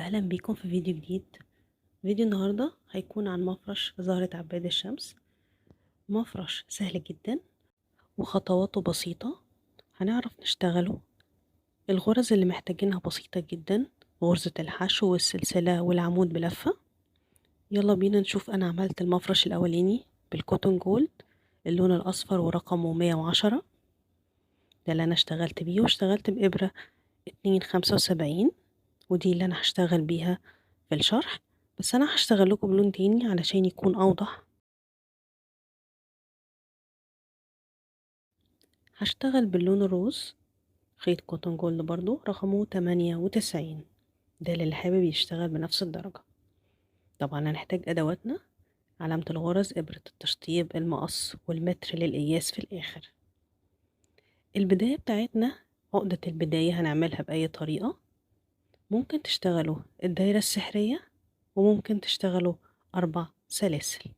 واهلا بيكم في فيديو جديد. فيديو النهاردة هيكون عن مفرش زهرة عباد الشمس. مفرش سهل جدا وخطواته بسيطة، هنعرف نشتغله. الغرز اللي محتاجينها بسيطة جدا، غرزة الحشو والسلسلة والعمود بلفة. يلا بينا نشوف. انا عملت المفرش الاولاني بالكوتون جولد اللون الاصفر ورقمه 110، ده اللي انا اشتغلت بيه، واشتغلت بإبرة 2.75، ودي اللي انا هشتغل بيها في الشرح، بس انا هشتغل لكم بلون تاني علشان يكون اوضح. هشتغل باللون الروز، خيط كوتون جولد برضو رقمه 98، ده للي حابب يشتغل بنفس الدرجة. طبعا هنحتاج ادواتنا، علامة الغرز، ابرة التشطيب، المقص، والمتر للقياس في الاخر. البداية بتاعتنا، عقدة البداية هنعملها بأي طريقة. ممكن تشتغلوا الدايرة السحرية، وممكن تشتغلوا 4 سلاسل.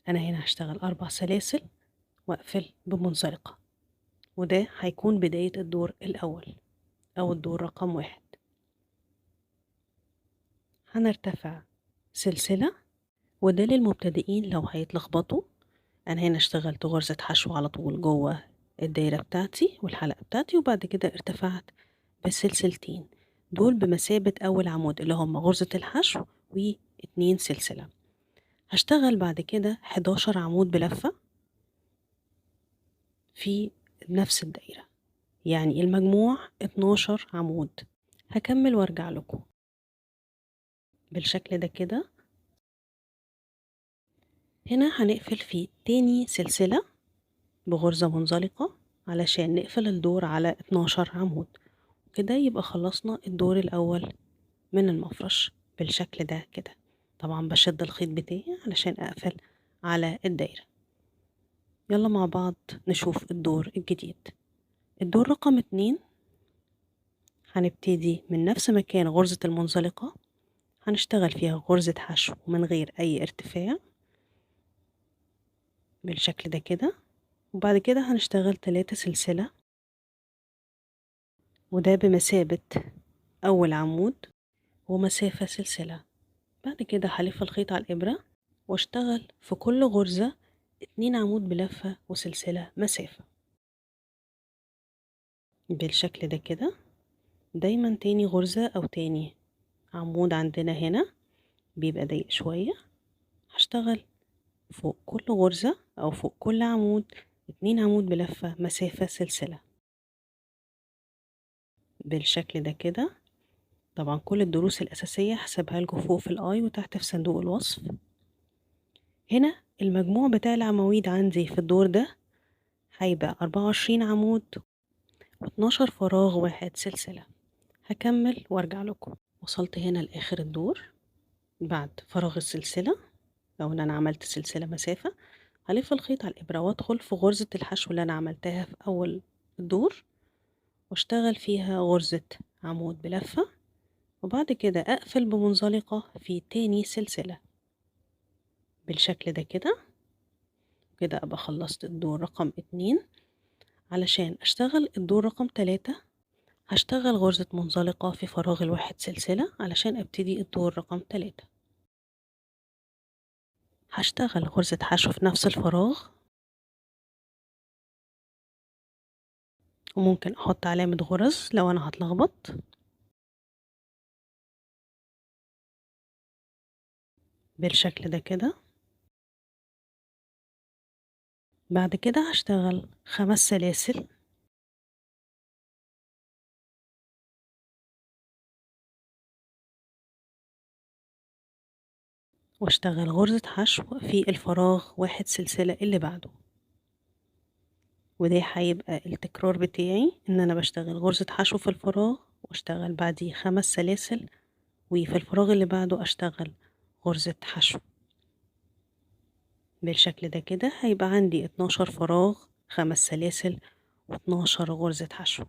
أنا هنا هشتغل 4 سلاسل وأقفل بمنزلقة، وده هيكون بداية الدور الأول أو الدور رقم 1. هنرتفع سلسلة، وده للمبتدئين لو هيتلخبطوا. أنا هنا اشتغلت غرزة حشو على طول جوه الدايرة بتاعتي والحلقة بتاعتي، وبعد كده ارتفعت بسلسلتين دول بمثابة أول عمود اللي هم غرزة الحشو واتنين سلسلة. هشتغل بعد كده 11 عمود بلفة في نفس الدايرة، يعني المجموع 12 عمود. هكمل وارجع لكم بالشكل ده كده. هنا هنقفل في تاني سلسلة بغرزة منزلقة علشان نقفل الدور على 12 عمود، وكده يبقى خلصنا الدور الأول من المفرش بالشكل ده كده. طبعا بشد الخيط بتاعي علشان أقفل على الدايرة. يلا مع بعض نشوف الدور الجديد. الدور رقم 2 هنبتدي من نفس مكان غرزة المنزلقة، هنشتغل فيها غرزة حشو من غير أي ارتفاع بالشكل ده كده، وبعد كده هنشتغل 3 سلسلة، وده بمثابة أول عمود ومسافة سلسلة. بعد كده هلف الخيط على الإبرة واشتغل في كل غرزة 2 عمود بلفة وسلسلة مسافة بالشكل ده كده. دايما تاني غرزة أو تاني عمود عندنا هنا بيبقى ضيق شوية، هشتغل فوق كل غرزة أو فوق كل عمود 2 عمود بلفة مسافة سلسلة بالشكل ده كده. طبعا كل الدروس الأساسية هسيبها لكم فوق في الآي وتحت في صندوق الوصف. هنا المجموع بتاع العواميد عندي في الدور ده هيبقى 24 عمود واتناشر فراغ 1 سلسلة. هكمل وارجع لكم. وصلت هنا لآخر الدور بعد فراغ السلسلة، لو ان انا عملت سلسلة مسافة هلف الخيط على الإبرة وادخل في غرزة الحشو اللي انا عملتها في اول الدور واشتغل فيها غرزة عمود بلفة، وبعد كده اقفل بمنزلقة في تاني سلسلة بالشكل ده كده. كده ابقى خلصت الدور رقم 2. علشان اشتغل الدور رقم 3 هشتغل غرزة منزلقة في فراغ الواحد سلسلة علشان ابتدي الدور رقم 3. هشتغل غرزة حشو في نفس الفراغ، وممكن احط علامة غرز لو انا هتلخبط بالشكل ده كده. بعد كده هشتغل 5 سلاسل واشتغل غرزة حشو في الفراغ 1 سلسلة اللي بعده، وده هيبقى التكرار بتاعي ان انا بشتغل غرزة حشو في الفراغ واشتغل بعديه 5 سلاسل، وفي الفراغ اللي بعده اشتغل غرزة حشو بالشكل ده كده. هيبقى عندي 12 فراغ، 5 سلاسل، واتناشر غرزة حشو،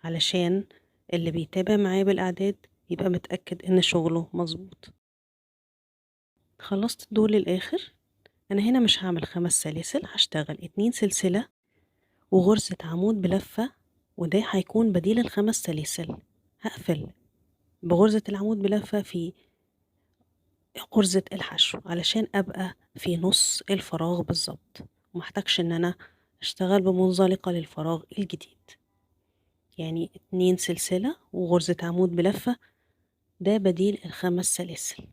علشان اللي بيتابع معايا بالأعداد يبقى متأكد ان شغله مظبوط. خلصت الدور للآخر. أنا هنا مش هعمل 5 سلاسل، هشتغل 2 سلسلة وغرزة عمود بلفة وده هيكون بديل ال5 سلاسل. هقفل بغرزة العمود بلفة في غرزة الحشو علشان أبقى في نص الفراغ بالظبط، ومحتاجش إن أنا أشتغل بمنزلقة للفراغ الجديد. يعني 2 سلسلة وغرزة عمود بلفة، ده بديل ال5 سلاسل.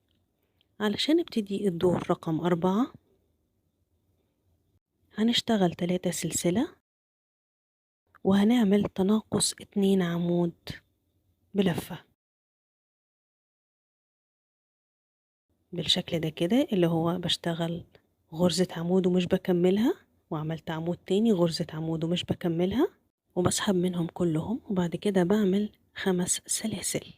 علشان نبتدي الدور رقم 4 هنشتغل 3 سلسلة، وهنعمل تناقص 2 عمود بلفة بالشكل ده كده، اللي هو بشتغل غرزة عمود ومش بكملها، وعملت عمود تاني غرزة عمود ومش بكملها، وبسحب منهم كلهم، وبعد كده بعمل 5 سلاسل.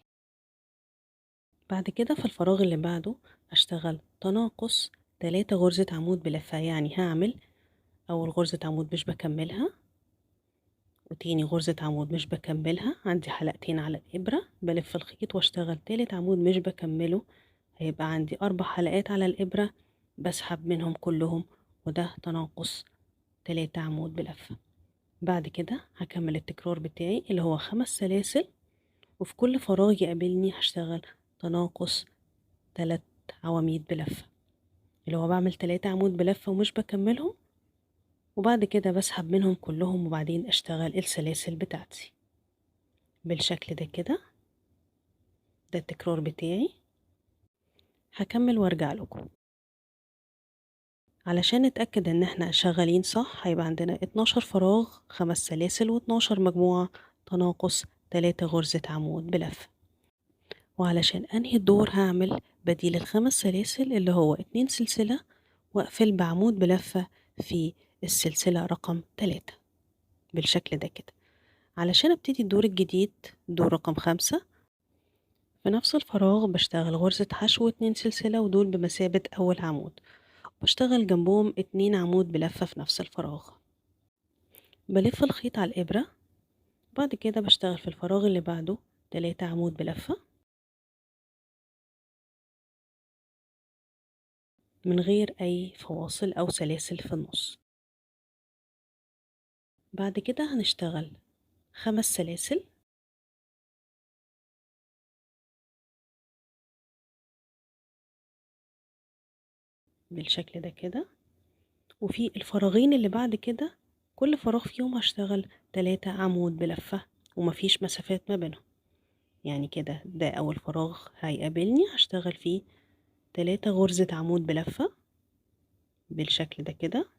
بعد كده في الفراغ اللي بعده هشتغل تناقص 3 غرزة عمود بلفة، يعني هعمل أول غرزة عمود مش بكملها، وتاني غرزة عمود مش بكملها، عندي حلقتين على الإبرة، بلف الخيط واشتغل تالت عمود مش بكمله، هيبقى عندي 4 حلقات على الإبرة بسحب منهم كلهم، وده تناقص 3 عمود بلفة. بعد كده هكمل التكرار بتاعي اللي هو 5 سلاسل، وفي كل فراغ يقابلني هشتغل تناقص 3 عواميد بلفة، اللي هو بعمل 3 عمود بلفة ومش بكملهم، وبعد كده بسحب منهم كلهم، وبعدين اشتغل السلاسل بتاعتي بالشكل ده كده. ده التكرار بتاعي. هكمل وارجع لكم علشان نتأكد ان احنا شغالين صح. هيبقى عندنا 12 فراغ، 5 سلاسل، واتناشر مجموعة تناقص 3 غرزة عمود بلفة. وعلشان انهي الدور هعمل بديل ال5 سلاسل اللي هو 2 سلسلة، واقفل بعمود بلفة في السلسلة رقم 3 بالشكل ده كده. علشان ابتدي الدور الجديد دور رقم 5، في نفس الفراغ بشتغل غرزة حشو 2 سلسلة، ودول بمثابة أول عمود، بشتغل جنبهم 2 عمود بلفة في نفس الفراغ. بلف الخيط على الإبرة، بعد كده بشتغل في الفراغ اللي بعده 3 عمود بلفة من غير أي فواصل أو سلاسل في النص. بعد كده هنشتغل 5 سلاسل، بالشكل ده كده، وفي الفراغين اللي بعد كده كل فراغ فيهم هشتغل 3 عمود بلفة ومفيش مسافات ما بينهم. يعني كده ده أول فراغ هيقابلني هشتغل فيه 3 غرزة عمود بلفة بالشكل ده كده،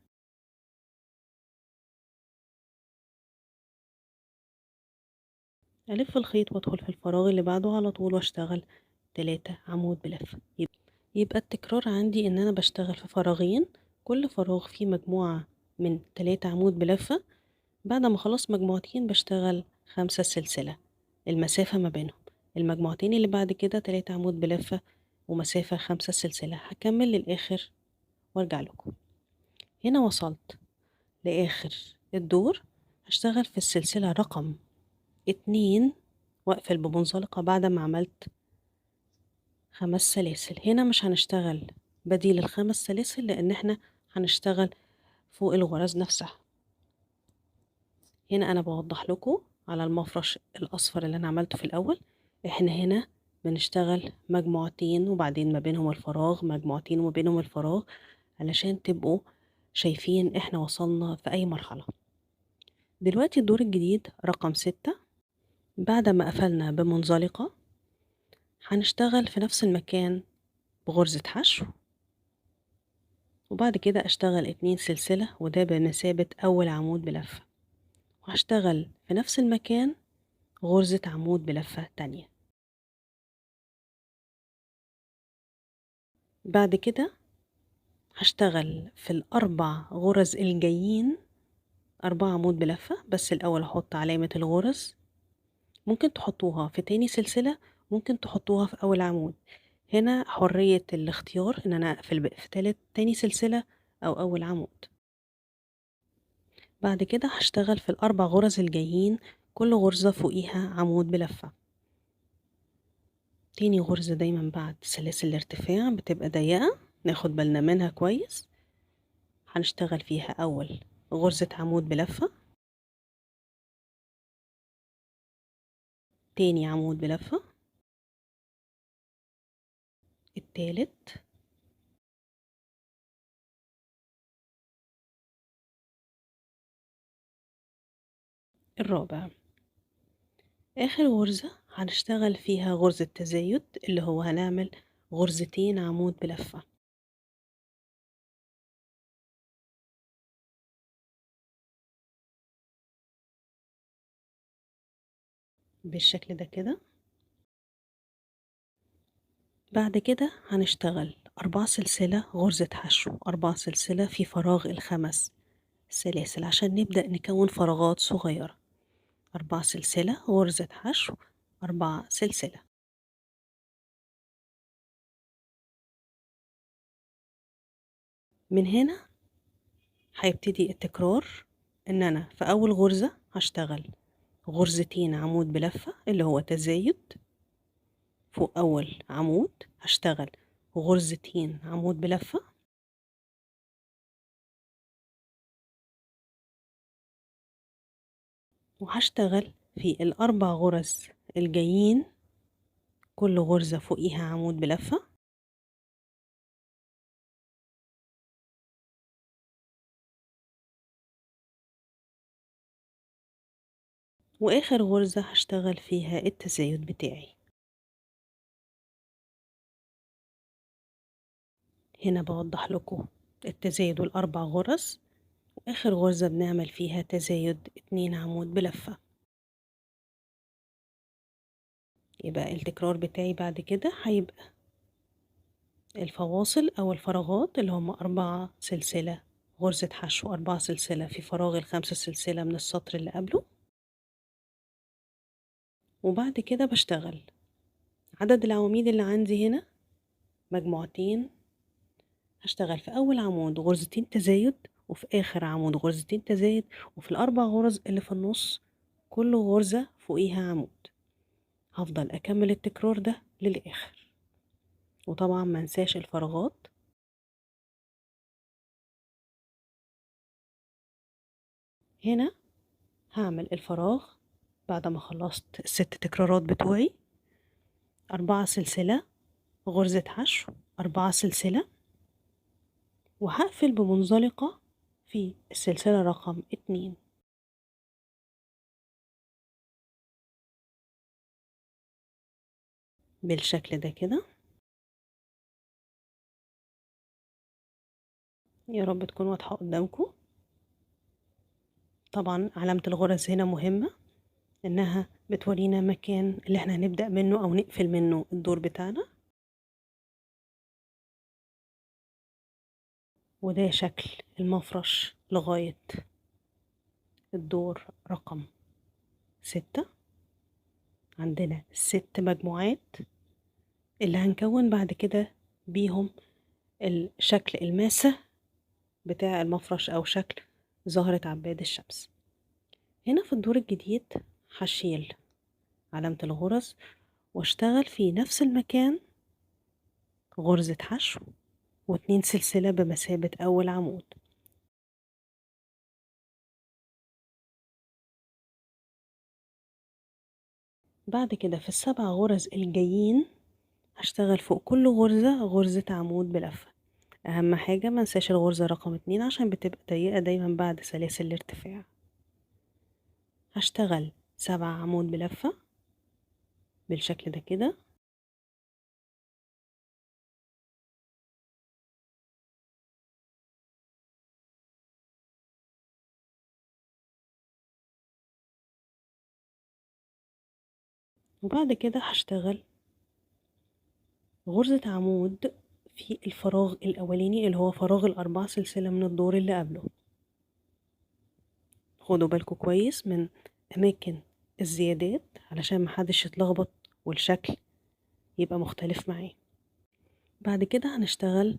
ألف الخيط وأدخل في الفراغ اللي بعده على طول وأشتغل 3 عمود بلفة. يبقى التكرار عندي إن أنا بشتغل في فراغين، كل فراغ فيه مجموعة من 3 عمود بلفة. بعد ما خلص مجموعتين بشتغل 5 سلسلة المسافة ما بينهم، المجموعتين اللي بعد كده 3 عمود بلفة ومسافة 5 سلسلة. هكمل للآخر وارجع لكم. هنا وصلت لآخر الدور، هشتغل في السلسلة رقم 2 واقفل بمنزلقة بعد ما عملت 5 سلاسل. هنا مش هنشتغل بديل ال5 سلاسل لأن احنا هنشتغل فوق الغرز نفسها. هنا أنا بوضح لكم على المفرش الأصفر اللي أنا عملته في الأول، احنا هنا بنشتغل مجموعتين وبعدين ما بينهم الفراغ، مجموعتين وما بينهم الفراغ، علشان تبقوا شايفين احنا وصلنا في أي مرحلة. دلوقتي الدور الجديد رقم 6، بعد ما قفلنا بمنزلقة هنشتغل في نفس المكان بغرزة حشو، وبعد كده اشتغل 2 سلسلة وده بمثابة أول عمود بلفة، وهشتغل في نفس المكان غرزة عمود بلفة تانية. بعد كده هشتغل في الأربع غرز الجايين 4 عمود بلفة، بس الأول هحط علامة الغرز. ممكن تحطوها في تاني سلسلة، ممكن تحطوها في أول عمود. هنا حرية الاختيار إن أنا أقفل في تاني سلسلة أو أول عمود. بعد كده هشتغل في الأربع غرز الجايين كل غرزة فوقيها عمود بلفة. تاني غرزة دايما بعد سلاسل الارتفاع بتبقى ضيقة، ناخد بالنا منها كويس. هنشتغل فيها أول غرزة عمود بلفة، تاني عمود بلفة، التالت، الرابع. آخر غرزة هنشتغل فيها غرزة تزايد، اللي هو هنعمل غرزتين عمود بلفة. بالشكل ده كده. بعد كده هنشتغل 4 سلسلة غرزة حشو، 4 سلسلة في فراغ الخمس سلاسل عشان نبدأ نكون فراغات صغيرة. 4 سلسلة غرزة حشو، 4 سلسلة. من هنا هيبتدي التكرار، ان انا في اول غرزة هشتغل غرزتين عمود بلفة اللي هو تزايد، فوق اول عمود هشتغل غرزتين عمود بلفة، وهشتغل في ال4 غرز الجايين كل غرزة فوقيها عمود بلفة. وآخر غرزة هشتغل فيها التزايد بتاعي. هنا بوضح لكم التزايد وال4 غرز، وآخر غرزة بنعمل فيها تزايد 2 عمود بلفة. يبقى التكرار بتاعي بعد كده هيبقى الفواصل أو الفراغات اللي هم 4 سلسلة غرزة حشو، 4 سلسلة في فراغ ال5 سلسلة من السطر اللي قبله. وبعد كده بشتغل عدد العواميد اللي عندي هنا مجموعتين، هشتغل في أول عمود غرزتين تزايد، وفي آخر عمود غرزتين تزايد، وفي ال4 غرز اللي في النص كل غرزة فوقيها عمود. هفضل أكمل التكرار ده للآخر، وطبعا منساش الفراغات. هنا هعمل الفراغ بعد ما خلصت ال6 تكرارات بتوعي، 4 سلسلة غرزة حشو، 4 سلسلة، وهقفل بمنزلقة في السلسلة رقم 2. بالشكل ده كده. يا رب تكون واضحة قدامكم. طبعا علامة الغرز هنا مهمة، انها بتورينا مكان اللي احنا هنبدأ منه او نقفل منه الدور بتاعنا. وده شكل المفرش لغاية الدور رقم 6. عندنا 6 مجموعات اللي هنكون بعد كده بيهم الشكل الماسة بتاع المفرش او شكل زهرة عباد الشمس. هنا في الدور الجديد هشيل علامة الغرز واشتغل في نفس المكان غرزة حشو و2 سلسلة بمثابة أول عمود. بعد كده في ال7 غرز الجايين هشتغل فوق كل غرزة غرزة عمود بلفة. أهم حاجة منساش الغرزة رقم 2 عشان بتبقى ضيقة دايما بعد سلاسل الارتفاع. هشتغل 7 عمود بلفة بالشكل ده كده. وبعد كده هشتغل غرزة عمود في الفراغ الأولاني اللي هو فراغ ال4 سلسلة من الدور اللي قبله. خدوا بالكم كويس من أماكن الزيادات علشان محدش يتلخبط والشكل يبقى مختلف معاه. بعد كده هنشتغل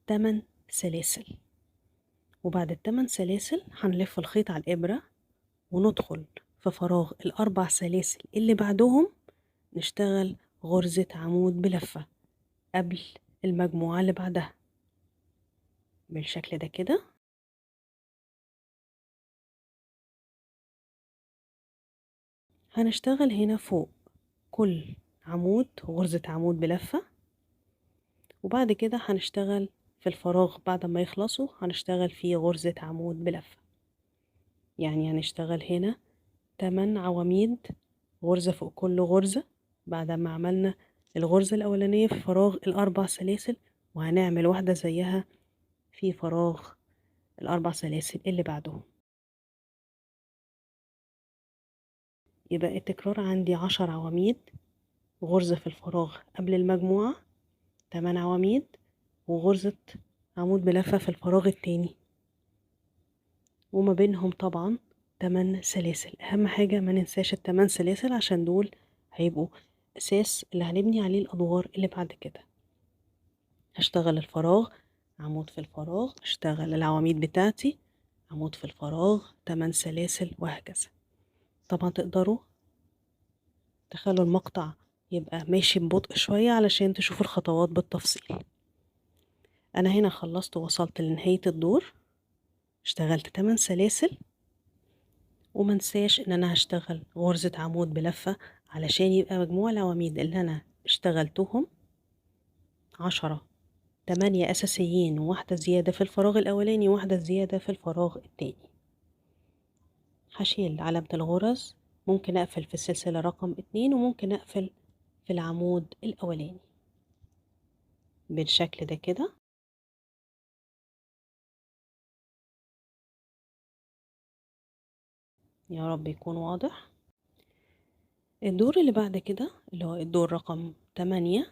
8 سلاسل، وبعد ال8 سلاسل هنلف الخيط على الإبرة وندخل في فراغ ال4 سلاسل اللي بعدهم نشتغل غرزة عمود بلفة قبل المجموعة اللي بعدها بالشكل ده كده. هنشتغل هنا فوق كل عمود غرزة عمود بلفة، وبعد كده هنشتغل في الفراغ بعد ما يخلصوا هنشتغل فيه غرزة عمود بلفة. يعني هنشتغل هنا 8 عواميد غرزة فوق كل غرزة بعد ما عملنا الغرزة الأولانية في فراغ ال4 سلاسل، وهنعمل واحدة زيها في فراغ ال4 سلاسل اللي بعدهم. يبقى التكرار عندي 10 عواميد، غرزة في الفراغ قبل المجموعة 8 عواميد، وغرزة عمود بلفة في الفراغ التاني، وما بينهم طبعا 8 سلاسل. اهم حاجة ما ننساش ال8 سلاسل عشان دول هيبقوا اساس اللي هنبني عليه الادوار اللي بعد كده. هشتغل الفراغ عمود في الفراغ، اشتغل العواميد بتاعتي عمود في الفراغ 8 سلاسل، وهكذا. طبعا تقدروا تخلوا المقطع يبقى ماشي ببطء شوية علشان تشوفوا الخطوات بالتفصيل. انا هنا خلصت ووصلت لنهاية الدور، اشتغلت 8 سلاسل، ومنساش ان انا هشتغل غرزة عمود بلفة علشان يبقى مجموع العواميد اللي انا اشتغلتهم 10، 8 اساسيين وواحدة زيادة في الفراغ الاولاني وواحدة زيادة في الفراغ التاني. هشيل علامة الغرز، ممكن اقفل في السلسلة رقم 2 وممكن اقفل في العمود الاولاني بالشكل ده كده. يا رب يكون واضح. الدور اللي بعد كده اللي هو الدور رقم 8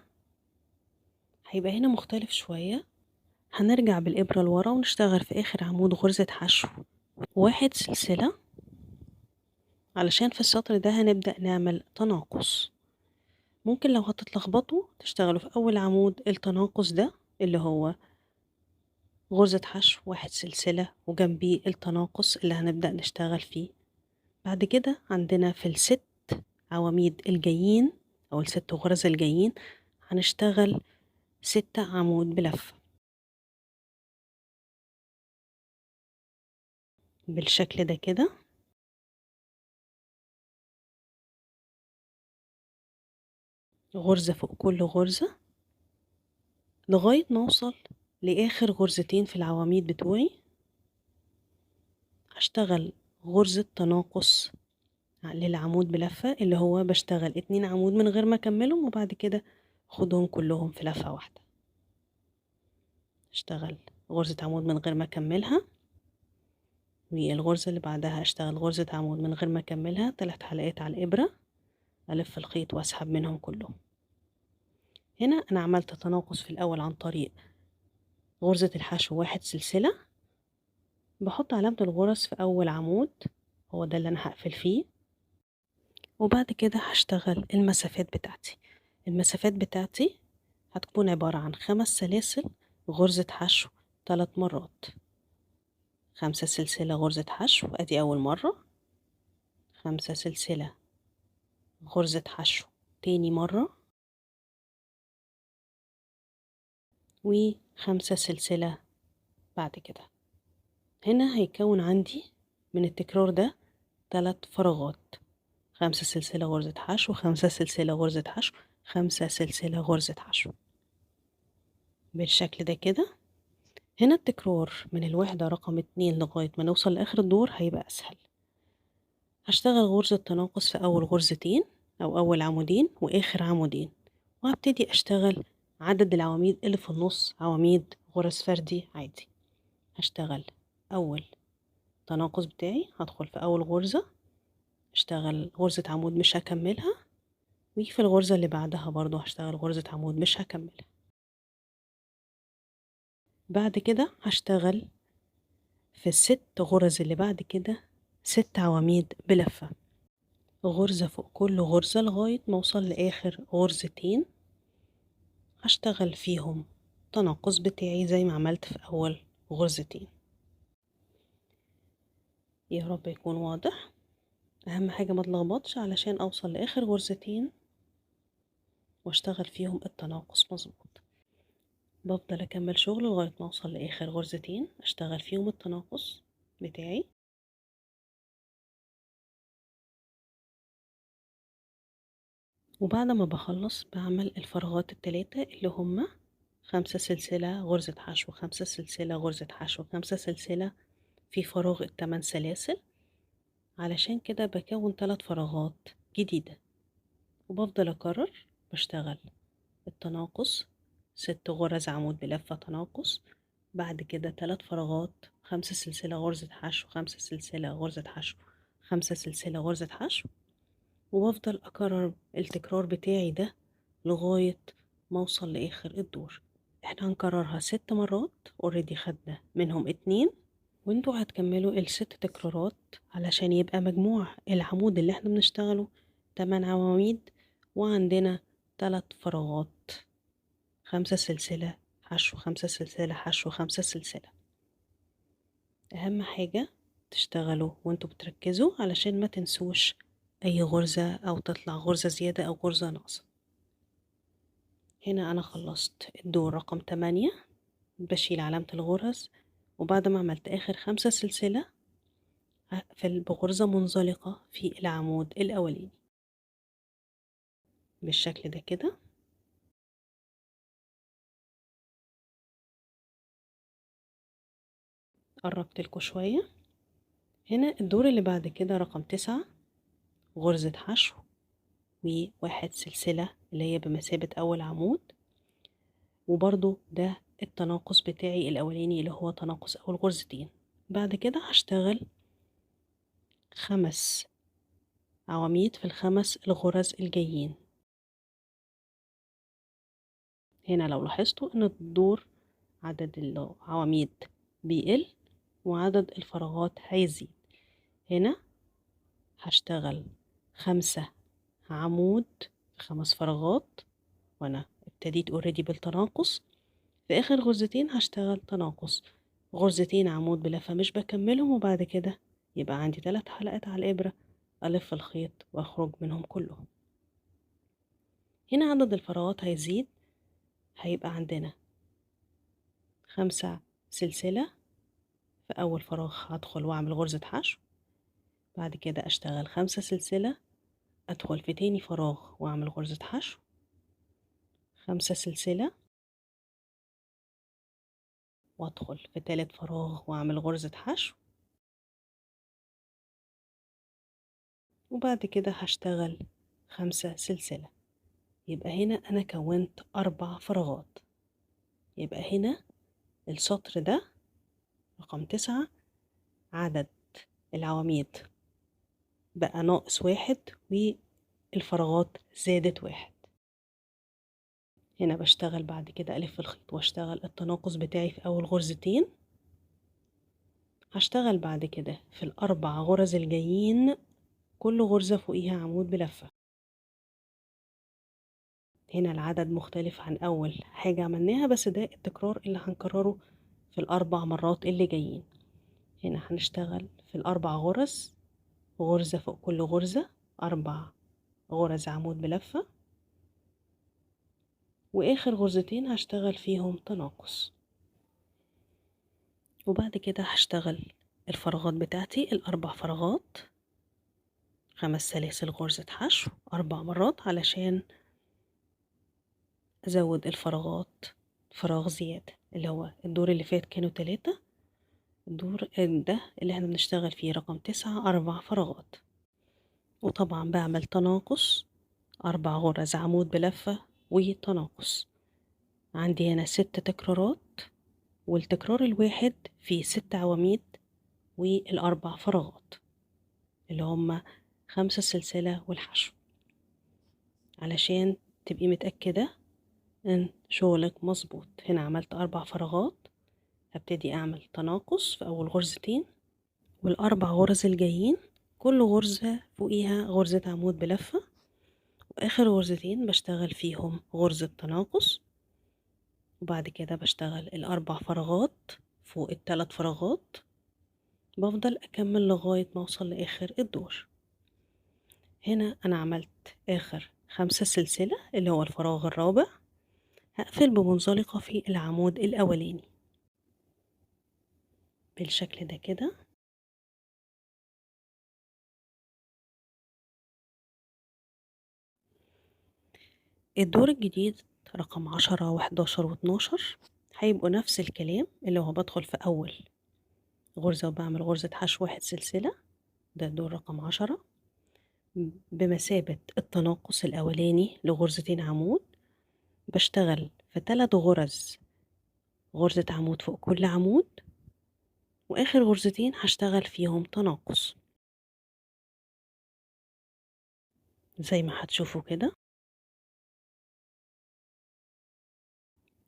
هيبقى هنا مختلف شوية. هنرجع بالإبرة لورا ونشتغل في آخر عمود غرزة حشو 1 سلسلة، علشان في السطر ده هنبدأ نعمل تناقص. ممكن لو هتتلخبطوا تشتغلوا في أول عمود التناقص ده اللي هو غرزة حشو 1 سلسلة وجنبيه التناقص اللي هنبدأ نشتغل فيه. بعد كده عندنا في ال6 عواميد الجايين أو ال6 غرز الجايين هنشتغل 6 عمود بلفة بالشكل ده كده. غرزة فوق كل غرزة لغاية ما اوصل لآخر غرزتين في العواميد بتوعي. هشتغل غرزة تناقص للعمود بلفة اللي هو بشتغل 2 عمود من غير ما اكملهم، وبعد كده خدهم كلهم في لفة واحدة. اشتغل غرزة عمود من غير ما اكملها، والغرزة اللي بعدها اشتغل غرزة عمود من غير ما اكملها، 3 حلقات على الابرة، الف الخيط واسحب منهم كلهم. هنا انا عملت تناقص في الاول عن طريق غرزة الحشو 1 سلسلة، بحط علامة الغرز في اول عمود هو ده اللي انا هقفل فيه، وبعد كده هشتغل المسافات بتاعتي. المسافات بتاعتي هتكون عبارة عن 5 سلاسل غرزة حشو 3 مرات، 5 سلسلة غرزة حشو ادي اول مرة، 5 سلسلة غرزة حشو تاني مرة، و5 سلسلة بعد كده. هنا هيكون عندي من التكرار ده 3 فراغات، 5 سلسلة غرزة حشو، 5 سلسلة غرزة حشو، 5 سلسلة غرزة حشو بالشكل ده كده. هنا التكرار من الوحدة رقم 2 لغاية ما نوصل لآخر الدور هيبقى أسهل. هشتغل غرزة تناقص في أول غرزتين أو أول عمودين وآخر عمودين، وهبتدي أشتغل عدد العواميد اللي في النص عواميد غرز فردي عادي. هشتغل أول تناقص بتاعي، هدخل في أول غرزة اشتغل غرزة عمود مش هكملها، وفي الغرزة اللي بعدها برضو هشتغل غرزة عمود مش هكملها. بعد كده هشتغل في ال6 غرز اللي بعد كده 6 عواميد بلفة، غرزة فوق كل غرزة لغاية ما اوصل لآخر غرزتين هشتغل فيهم تناقص بتاعي زي ما عملت في أول غرزتين. يا رب يكون واضح. أهم حاجة ما تلخبطش علشان أوصل لآخر غرزتين واشتغل فيهم التناقص مظبوط. بفضل أكمل شغل لغاية ما أوصل لآخر غرزتين أشتغل فيهم التناقص بتاعي. وبعد ما بخلص بعمل الفراغات التلاتة اللي هما 5 سلسلة غرزة حشو، 5 سلسلة غرزة حشو، 5 سلسلة في فراغ التمن سلاسل. علشان كده بكون 3 فراغات جديدة، وبفضل أكرر. بشتغل التناقص 6 غرز عمود بلفة تناقص، بعد كده 3 فراغات، 5 سلسلة غرزة حشو، 5 سلسلة غرزة حشو، 5 سلسلة غرزة حشو، وبفضل أكرر التكرار بتاعي ده لغاية ما أوصل لآخر الدور. احنا هنكررها 6 مرات، اوريدي خدنا منهم 2، وانتوا هتكملوا ال6 تكرارات علشان يبقى مجموع العمود اللي احنا بنشتغله 8 عواميد، وعندنا 3 فراغات، 5 سلسلة حشو، 5 سلسلة حشو، 5 سلسلة. أهم حاجة تشتغلوا وانتوا بتركزوا علشان ما تنسوش أي غرزة أو تطلع غرزة زيادة أو غرزة ناقصة. هنا أنا خلصت الدور رقم 8، بشيل علامة الغرز، وبعد ما عملت آخر 5 سلسلة هقفل بغرزة منزلقة في العمود الأولاني بالشكل ده كده. قربت لكم شوية. هنا الدور اللي بعد كده رقم 9، غرزة حشو و1 سلسلة اللي هي بمثابة أول عمود، وبرضو ده التناقص بتاعي الأولاني اللي هو تناقص أول غرزتين. بعد كده هشتغل 5 عواميد في ال5 الغرز الجايين. هنا لو لاحظتوا ان الدور عدد العواميد بيقل وعدد الفراغات هيزيد. هنا هشتغل 5 عمود 5 فراغات، وانا ابتديت اوريدي بالتناقص. في اخر غرزتين هشتغل تناقص، غرزتين عمود بلفة مش بكملهم، وبعد كده يبقى عندي 3 حلقات على الابرة، الف الخيط واخرج منهم كلهم. هنا عدد الفراغات هيزيد، هيبقى عندنا 5 سلسلة في اول فراغ هدخل واعمل غرزة حشو، بعد كده اشتغل 5 سلسلة، ادخل في تاني فراغ واعمل غرزة حشو، 5 سلسلة، وادخل في تالت فراغ واعمل غرزة حشو، وبعد كده هشتغل 5 سلسلة. يبقى هنا انا كونت 4 فراغات. يبقى هنا السطر ده رقم 9 عدد العواميد بقى ناقص 1 والفراغات زادت 1. هنا بشتغل بعد كده ألف الخيط واشتغل التناقص بتاعي في أول غرزتين. هشتغل بعد كده في ال4 غرز الجايين كل غرزة فوقيها عمود بلفة. هنا العدد مختلف عن أول حاجة عملناها، بس ده التكرار اللي هنكرره في ال4 مرات اللي جايين. هنا هنشتغل في ال4 غرز، غرزة فوق كل غرزة، 4 غرز عمود بلفة، وآخر غرزتين هشتغل فيهم تناقص. وبعد كده هشتغل الفراغات بتاعتي ال4 فراغات، 5 سلاسل غرزة حشو 4 مرات علشان أزود الفراغات فراغ زيادة، اللي هو الدور اللي فات كانوا 3، الدور ده اللي احنا بنشتغل فيه رقم 9 4 فراغات. وطبعا بعمل تناقص 4 غرز عمود بلفة وتناقص. عندي هنا 6 تكرارات، والتكرار الواحد فيه 6 عواميد وال4 فراغات اللي هما 5 سلسلة والحشو، علشان تبقي متأكدة ان شغلك مظبوط. هنا عملت 4 فراغات، هبتدي اعمل تناقص في اول غرزتين، وال4 غرز الجايين كل غرزة فوقيها غرزة عمود بلفة، واخر غرزتين بشتغل فيهم غرزة تناقص، وبعد كده بشتغل ال4 فراغات فوق ال3 فراغات. بفضل اكمل لغاية ما اوصل لاخر الدور. هنا انا عملت اخر 5 سلسلة اللي هو الفراغ الرابع، هقفل بمنزلقة في العمود الاولاني بالشكل ده كده. الدور الجديد رقم 10 وحداشر واتناشر هيبقوا نفس الكلام، اللي هو بدخل في أول غرزة وبعمل غرزة حشو 1 سلسلة، ده الدور رقم 10، بمثابة التناقص الأولاني لغرزتين عمود. بشتغل في 3 غرز، غرزة عمود فوق كل عمود، وآخر غرزتين هشتغل فيهم تناقص زي ما هتشوفوا كده.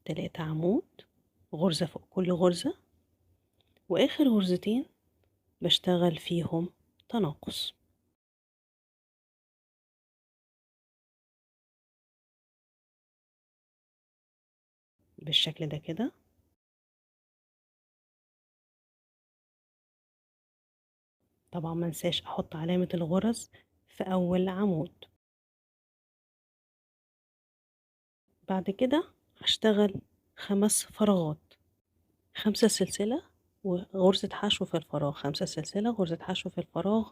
3 عمود، غرزة فوق كل غرزة، وآخر غرزتين بشتغل فيهم تناقص. بالشكل ده كده. طبعا ما انساش احط علامة الغرز في اول عمود. بعد كده هشتغل 5 فراغات، 5 سلسلة وغرزة حشو في الفراغ، 5 سلسلة غرزة حشو في الفراغ،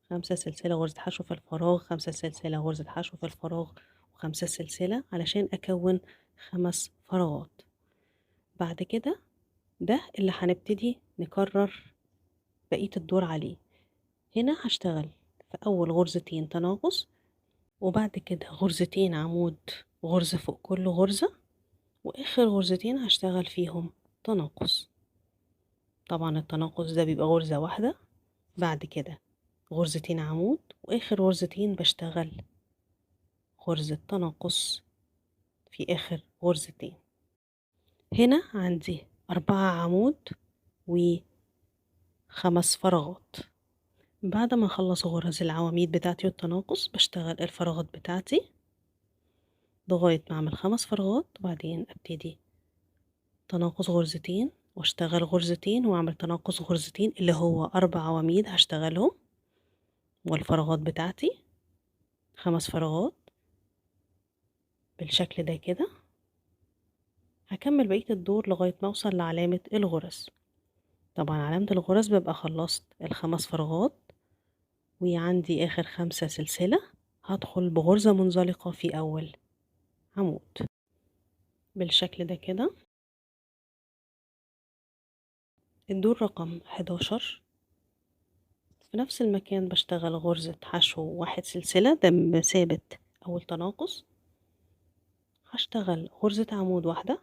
5 سلسلة غرزة حشو في الفراغ، 5 سلسلة غرزة حشو في الفراغ، و5 سلسلة علشان أكون 5 فراغات. بعد كده ده اللي هنبتدي نكرر بقية الدور عليه. هنا هشتغل في أول غرزتين تناقص، وبعد كده غرزتين عمود، غرزة فوق كل غرزة، وآخر غرزتين هشتغل فيهم تناقص. طبعا التناقص ده بيبقى غرزة واحدة، بعد كده غرزتين عمود، وآخر غرزتين بشتغل غرزة تناقص في آخر غرزتين. هنا عندي 4 عمود و5 فراغات. بعد ما أخلص غرز العواميد بتاعتي والتناقص بشتغل الفراغات بتاعتي لغاية ما أعمل 5 فراغات، وبعدين أبتدي تناقص غرزتين واشتغل غرزتين وأعمل تناقص غرزتين اللي هو 4 عواميد هشتغلهم، والفراغات بتاعتي 5 فراغات بالشكل ده كده. هكمل بقية الدور لغاية ما أوصل لعلامة الغرز. طبعا علامة الغرز ببقى خلصت ال5 فراغات وعندي آخر 5 سلسلة، هدخل بغرزة منزلقة في أول عمود بالشكل ده كده. الدور رقم 11 في نفس المكان بشتغل غرزة حشو 1 سلسلة، ده بمثابة أول تناقص. هشتغل غرزة عمود واحدة،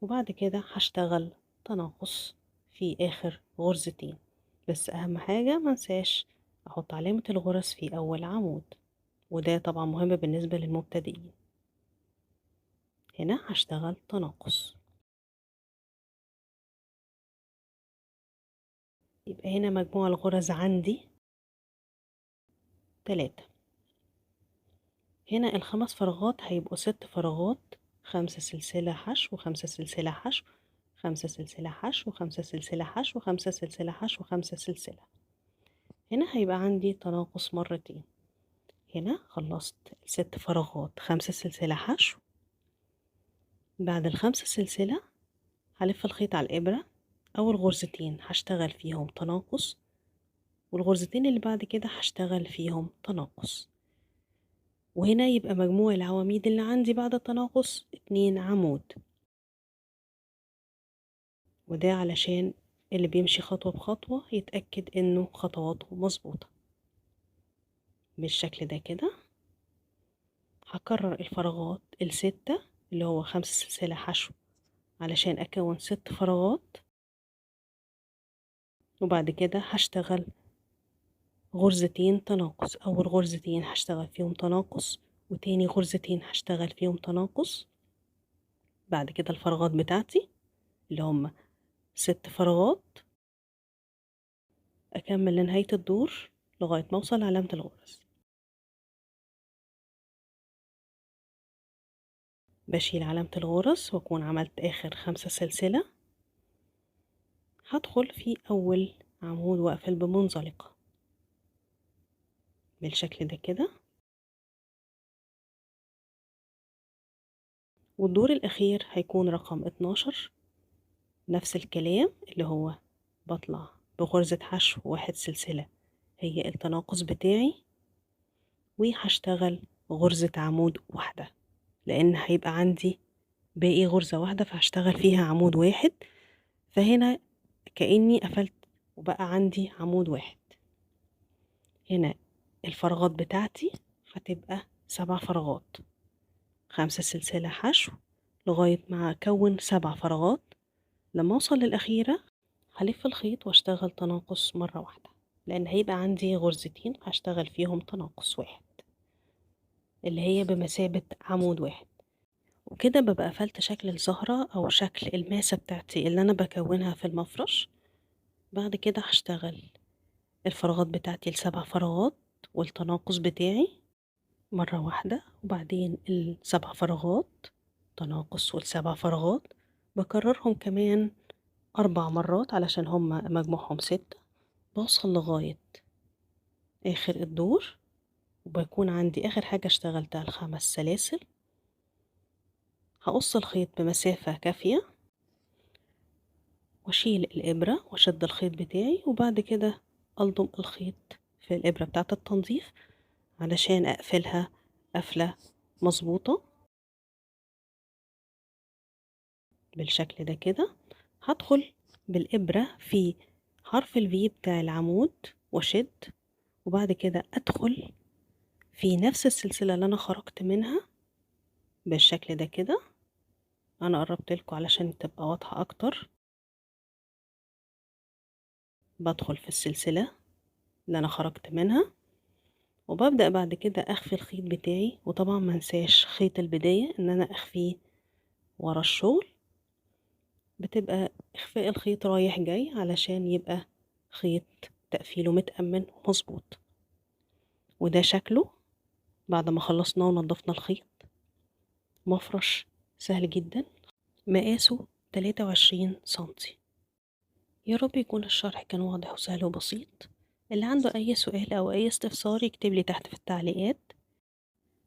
وبعد كده هشتغل تناقص في آخر غرزتين. بس أهم حاجة منساش أحط علامة الغرز في أول عمود، وده طبعا مهم بالنسبة للمبتدئين. هنا هشتغل تناقص، يبقى هنا مجموع الغرز عندي 3. هنا ال5 فراغات هيبقوا 6 فراغات، 5 سلسلة حشو، 5 سلسلة حشو، 5 سلسلة حشو، 5 سلسلة حشو، 5 سلسلة حشو، 5 سلسلة. هنا هيبقى عندي تناقص مرتين. هنا خلصت 6 فراغات، 5 سلسلة حشو. بعد ال5 سلسلة هلف الخيط على الإبرة، أول غرزتين هشتغل فيهم تناقص، والغرزتين اللي بعد كده هشتغل فيهم تناقص. وهنا يبقى مجموع العواميد اللي عندي بعد التناقص 2 عمود، وده علشان اللي بيمشي خطوة بخطوة يتأكد انه خطواته مظبوطة بالشكل ده كده. هكرر الفراغات ال6 اللي هو 5 سلسلة حشو علشان اكون 6 فراغات، وبعد كده هشتغل غرزتين تناقص. اول غرزتين هشتغل فيهم تناقص، وتاني غرزتين هشتغل فيهم تناقص. بعد كده الفراغات بتاعتي اللي هم 6 فراغات، اكمل لنهاية الدور لغاية ما اوصل لعلامة الغرز. بشيل علامة الغرز واكون عملت اخر 5 سلسلة. هدخل في اول عمود واقفل بمنزلقة بالشكل ده كده. والدور الاخير هيكون رقم 12، نفس الكلام اللي هو بطلع بغرزة حشو 1 سلسلة هي التناقص بتاعي، وهشتغل غرزة عمود واحدة، لان هيبقى عندي باقي غرزة واحدة فهشتغل فيها عمود واحد. فهنا كأني قفلت وبقى عندي عمود واحد. هنا الفراغات بتاعتي هتبقى 7 فراغات، 5 سلسلة حشو لغاية ما أكون 7 فراغات. لما أوصل للأخيرة هلف الخيط واشتغل تناقص مرة واحدة، لأن هيبقى عندي غرزتين هشتغل فيهم تناقص واحد اللي هي بمثابة عمود واحد. وكده ببقى قفلت شكل الزهرة أو شكل الماسة بتاعتي اللي أنا بكونها في المفرش. بعد كده هشتغل الفراغات بتاعتي ل7 فراغات والتناقص بتاعي مرة واحدة، وبعدين ال7 فراغات تناقص وال7 فراغات بكررهم كمان 4 مرات علشان هما مجموعهم 6. بوصل لغاية آخر الدور وبيكون عندي آخر حاجة اشتغلتها ال5 سلاسل. هقص الخيط بمسافة كافية واشيل الإبرة واشد الخيط بتاعي، وبعد كده ألضم الخيط في الإبرة بتاعة التنظيف علشان أقفلها قفلة مظبوطة بالشكل ده كده. هدخل بالإبرة في حرف الفي بتاع العمود واشد، وبعد كده أدخل في نفس السلسلة اللي أنا خرجت منها بالشكل ده كده. أنا قربت لكم علشان تبقى واضحة أكتر. بدخل في السلسلة اللي أنا خرجت منها وببدأ بعد كده أخفي الخيط بتاعي، وطبعا ما انساش خيط البداية إن أنا أخفيه ورا الشغل. بتبقى إخفاء الخيط رايح جاي علشان يبقى خيط تقفيله متأمن ومظبوط. وده شكله بعد ما خلصنا ونضفنا الخيط. مفرش سهل جدا، مقاسه 23 سنتي. يا رب يكون الشرح كان واضح وسهل وبسيط. اللي عنده أي سؤال أو أي استفسار يكتب لي تحت في التعليقات.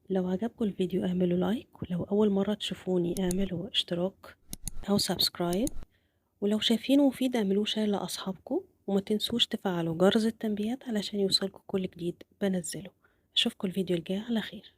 لو عجبكم الفيديو اعملوا like، ولو أول مرة تشوفوني اعملوا اشتراك أو subscribe، ولو شايفينه مفيد اعملوه share لأصحابكم، وما تنسوش تفعلوا جرس التنبيهات علشان يوصلكم كل جديد بنزله. أشوفكم الفيديو الجاي على خير.